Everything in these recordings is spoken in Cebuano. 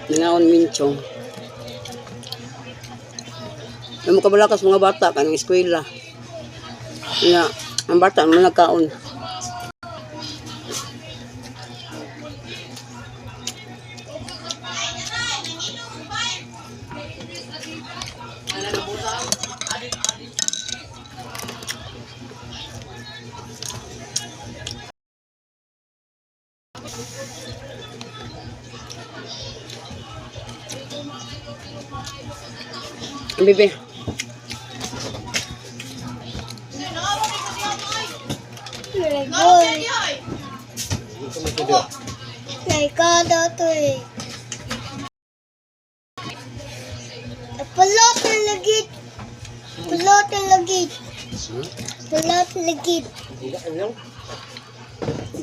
Nangaon minchong. Yung kabalakas mga bata kanang eskwela. Nga, ang bata man nagkaon. Bebe. Lego. Lego to eh. Pulot na lagit. Pulot na lagit. Pulot na lagit.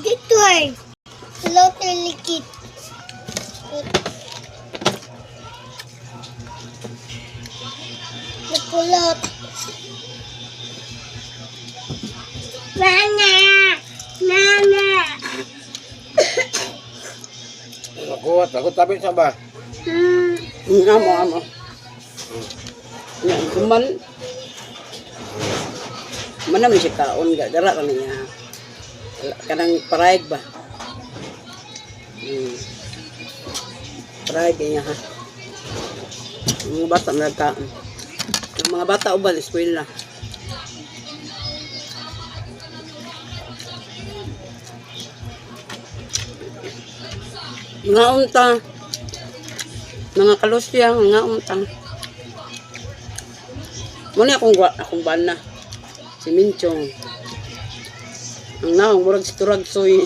Dito eh. Pulot na lagit. Napulot. Mama! Mama! Ako, ako tabi sa ba? Hmm. Amo, amo. Nga, kuman. Manam siya kaon, ga, dara kami niya. Kanang parayag ba? Parayag niya ha. Ang mga bata nagkaon. Ang mga bata uban, eskwela. Mga unta. Mga kalusya, mga unta. Muna akong akong bana. Si Minchong. Ang naong murag si Turag Soy.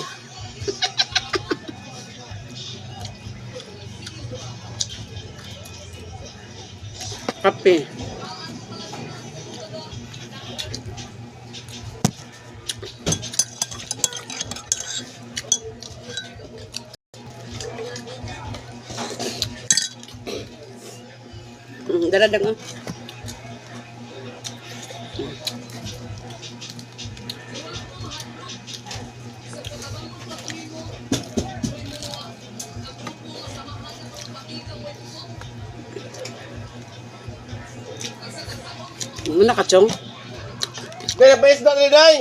Kape. Dala ah. Muna ka, Chong. Dai, pa isda dali dai.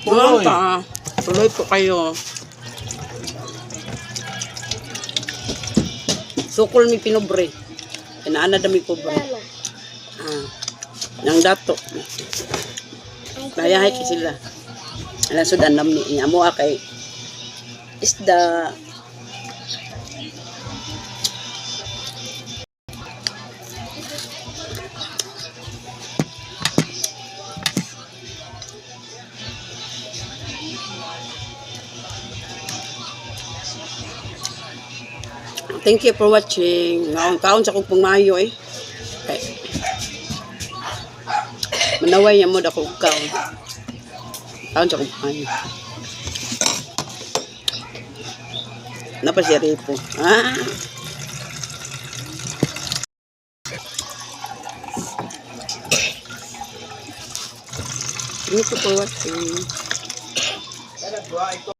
Tuloy. Pa. Tuloy po kayo. Sukol mi pinobre. Inaana dami pobre. Mama. Ah. Nang dato. Nayahay ki sila. Alam sudan nam ni niya mo kay isda. Thank you for watching. Ngaon kaon sa kong pangmayo eh. Kay manaway niya mo dako og kaon. Kaon sa kong pangmayo. Napa siya ripo. Ah. Thank you for watching. Kaya nagduha ito.